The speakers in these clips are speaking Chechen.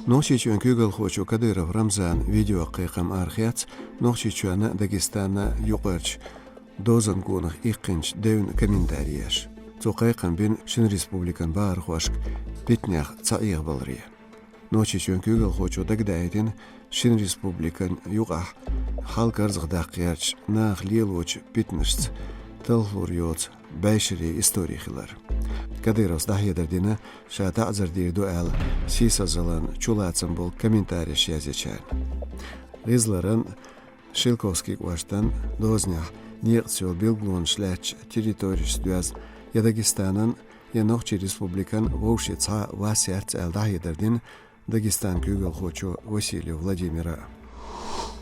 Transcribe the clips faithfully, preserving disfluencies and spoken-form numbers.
Нохчийчоьнан куьйгалхочо Кадыров Рамзана видеокхайкхам арахецна Нохчийчоьнна а, Дагестана а юкъарчу дозанна гонах иккхинчу девнан комментареш. Цо кхайкхам бина шина республикан бахархошка питанех ца Ӏехабаларе. Нохчийчоьнан куьйгалхочо дагадаийтина шина республикан юкъахь хьал карзахдаккха гӀертачу наха лелочу питанашца талхалур йоцу бӀешерийн истори хилар. Кадыровс дӀахьедар дина, ша таӀзар дийр ду аьлла, сийсазаллин чулацам болу комментареш язъечарна. ГӀизларан, Шелковски кӀоштан дозанехь некъаца йолу билгалонаш лаьттачу территорешца доьзна я Дагестанан, я Нохчийн республикан вовшийн цхьа а вас яц аьлла дӀахьедар дина Дагестанан куьйгалхочо Васильев Владимира.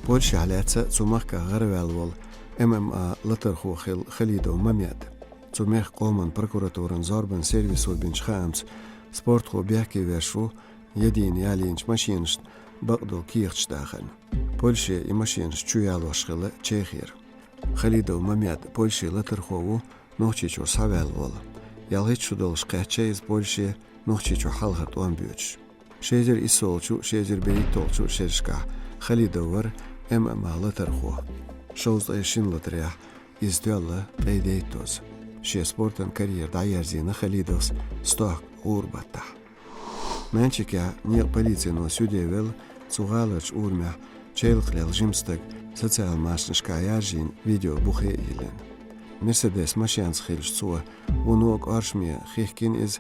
Польшехь лаьцна цу махках гӀараваьлла волу М М А латархо хилла Халидов Мамед. Цу мехкан къоман прокуратуран зорбанан сервисо бинчу хаамца, спортхо бехке веш ву я дийна ялийначу машенашна бакъдолу кехаташ дахарна. Польше и машенаш чу ялош хилла Чехера. Халидов Мамед Польшин латархо ву, Нохчийчуьра схьаваьлла волу. Ялхитта шо долуш кхаьчна иза Польше, Нохчийчуьра хьалхара тӀом боьдуш. Ши эзар иссолгӀачу, ши эзар берхӀитталгӀачу шерашкахь Халидов вара М М А латархо. Шовзткъе шина латарехь иза тоьлла ткъе дейттаза. Шен спортан карьера дӀаерзийна Халидовс стохка гӀура баттахь. Менчикехь некъан полицино суьде велла цу гӀаларчу урамехь чайлакх лелла жима стаг социал машанашкахь яржийна видео бухе а йиллина. Мерседес машенца хилча цо вуно кӀоршаме хихкина иза,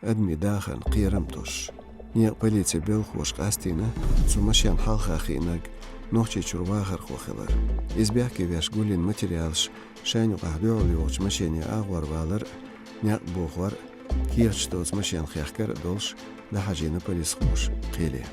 адамийн дахарна кхерам тосуш. Некъан полицин белхахоша къастийна цу машенна хьалха хиънарг Нохчийчуьра вахархо хилар. Иза бехке веш гулйина материалаш шайна юкъахь дуьхьал йогӀучу машене агӀор валар а, некъ бохор а, кехаташ доцу машен хехкар а долуш дӀахьажийна полисхоша кхеле.